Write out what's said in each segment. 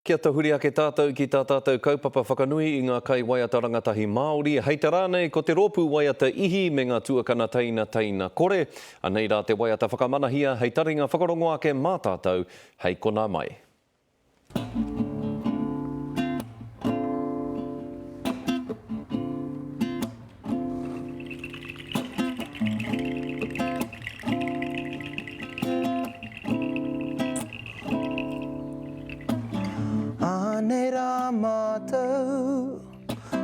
Kia tahuri ake tātou ki tā tātou kaupapa whakanui i ngā kaiwaiata rangatahi Māori, hei te rā nei ko te rōpū waiata Ihi me ngā tuakana teina teina kore. Anei rā te waiata whakamanahia hei taringa whakarongo ake mā tātou hei konā mai. Anei rā mātou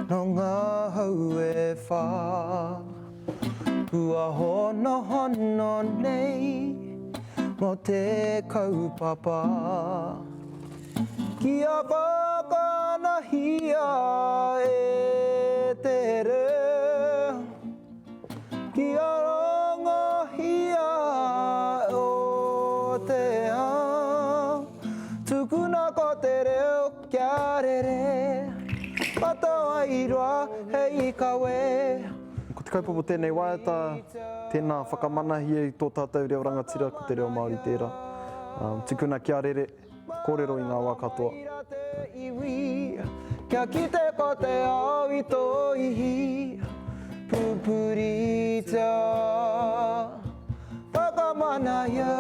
nō ngā hau e whā Kua honohono nei mō te kaupapa Kia whakanahia e te reo Kia rongohia o te ao, Tukuna ko te reo kia rere, Mata wairua hei kawe. Ko te kaupapa o tēnei waiata, tēnā whakamanahia i tō tātou reo rangatira, ko te reo Māori tērā. Tukuna kia rere. Kōrero i ngā wā katoa. Kia kite ko te ao i tō ihi Pupuritia, whakamanahia.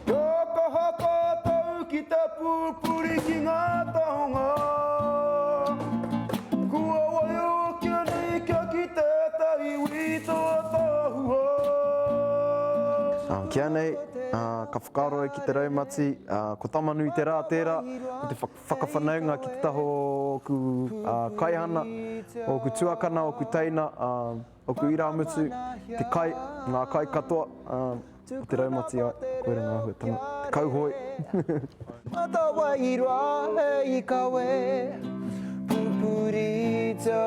Kia kaha tātou ki te pupuri ki ngā taonga. Kua waio ake nei kia kite te iwi tō tahua. Ki a nei, ka whakaaro au ki te raumati, ko Tama-nui-te-rā tērā, ko te whakawhanaunga ki te taha o ōku kaihana, ōku tuakana, ōku teina, ōku irāmutu, te kai, ngā kai katoa. Ko te raumati ai, koira ngā āhuatanga. Te kauhoe. Mata wairua hei kawe, pupuritia.